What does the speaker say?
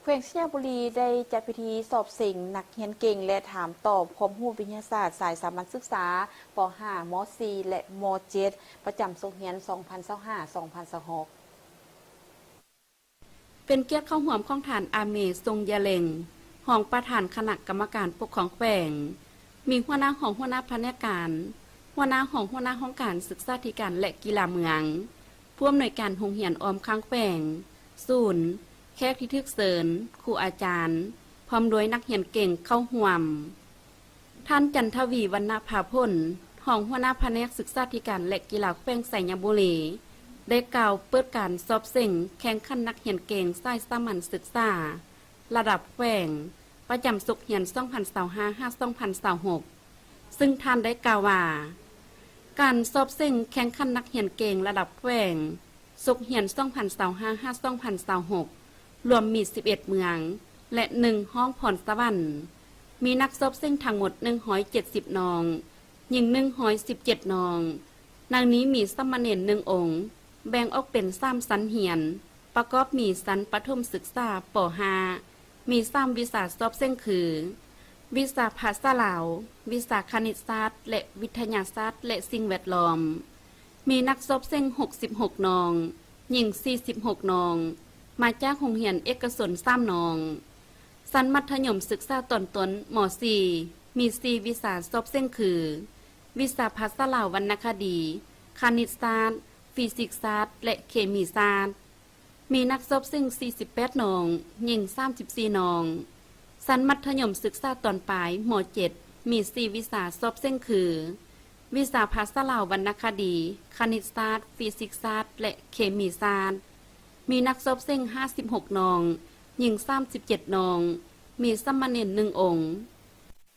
ແຂວງໄຊຍະບູລີໄດ້ຈັດພິທີສອບເສັງນັກຮຽນເກັ່ງ ແລະ ຖາມຕອບຄວາມຮູ້ວິທະຍາສາດສາຍສາມັນສຶກສາ ປໍຫ້າ ມໍສີ່ ແລະ ມໍເຈັດ ປະຈຳສົກຮຽນ ສອງພັນຊາວຫ້າ ສອງພັນຊາວຫົກ. ເປັນກຽດເຂົ້າຮ່ວມຂອງທ່ານ ອາເມ ຊົງຢາເລັງ ຮອງປະທານຄະນະກຳມະການປົກຄອງແຂວງ, ມີຫົວໜ້າຫ້ອງຫົວໜ້າພະແນກການ, ຫົວໜ້າຫ້ອງຫົວໜ້າຫ້ອງການສຶກສາທິການ ແລະ ກິລາເມືອງ, ຜູ້ອຳນວຍການໂຮງຮຽນອ້ອມຂ້າງແຂວງ, ສູນ, ແຂກທີ່ຖືກເຊີນ, ຄູອາຈານ, ພ້ອມດ້ວຍນັກຮຽນເກັ່ງເຂົ້າຮ່ວມ. ທ່ານ ຈັນທະວີ ວັນນະພາພົນ ຮອງຫົວໜ້າພະແນກສຶກສາທິການ ແລະ ກິລາແຂວງໄຊຍະບູລີ ໄດ້ກ່າວເປີດການສອບເສັງແຂ່ງຂັນນັກຮຽນເກັ່ງສາຍສາມັນສຶກສາລະດັບແຂວງ ປະຈຳສົກຮຽນ ສອງພັນຊາວຫ້າ ຫາ ສອງພັນຊາວຫົກ ຊຶ່ງທ່ານໄດ້ກ່າວວ່າ ການສອບເສັງແຂ່ງຂັນນັກຮຽນເກັ່ງລະດັບແຂວງ ສົກຮຽນ ສອງພັນຊາວຫ້າ ຫາ ສອງພັນຊາວຫົກ ລວມມີ ສິບເອັດ ເມືອງ ແລະ ໜຶ່ງ ຫ້ອງພອນສະຫວັນ, ມີນັກສອບເສັງທັງໝົດ ໜຶ່ງຮ້ອຍເຈັດສິບ ນ້ອງ, ຍິງ ໜຶ່ງຮ້ອຍສິບເຈັດ ນ້ອງ, ໃນນີ້ມີສາມະເນນ ໜຶ່ງ ອົງ, ແບ່ງອອກເປັນ ສາມ ຊັ້ນຮຽນ, ປະກອບມີຊັ້ນປະຖົມສຶກສາ ປໍຫ້າ ມີ ສາມ ວິຊາສອບເສັງຄື ວິຊາພາສາລາວ, ວິຊາຄະນິດສາດ ແລະ ວິທະຍາສາດ ແລະ ສິ່ງແວດລ້ອມ. ມີນັກສອບເສັງ ຫົກສິບຫົກ ນ້ອງ, ຍິງ ສີ່ສິບຫົກ ນ້ອງ, ມາຈາກໂຮງຮຽນເອກະຊົນ ສາມ ນ້ອງ. ຊັ້ນມັດທະຍົມສຶກສາຕອນຕົ້ນ ມໍສີ່ ມີ ສີ່ ວິຊາສອບເສັງຄື ວິຊາພາສາລາວວັນນະຄະດີ, ຄະນິດສາດ, ຟີຊິກສາດ ແລະ ເຄມີສາດ. ມີນັກສອບເສັງ ສີ່ສິບແປດ ນ້ອງ, ຍິງ ສາມສິບສີ່ ນ້ອງ. ຊັ້ນມັດທະຍົມສຶກສາຕອນປາຍ ມໍເຈັດ ມີ ສີ່ ວິຊາສອບເສັງຄື ວິຊາພາສາລາວວັນນະຄະດີ, ຄະນິດສາດ, ຟີຊິກສາດ ແລະ ເຄມີສາດ. ມີນັກສອບເສັງ ຫ້າສິບຫົກ ນ້ອງ, ຍິງ ສາມສິບເຈັດ ນ້ອງ, ມີສາມະເນນ ໜຶ່ງ ອົງ.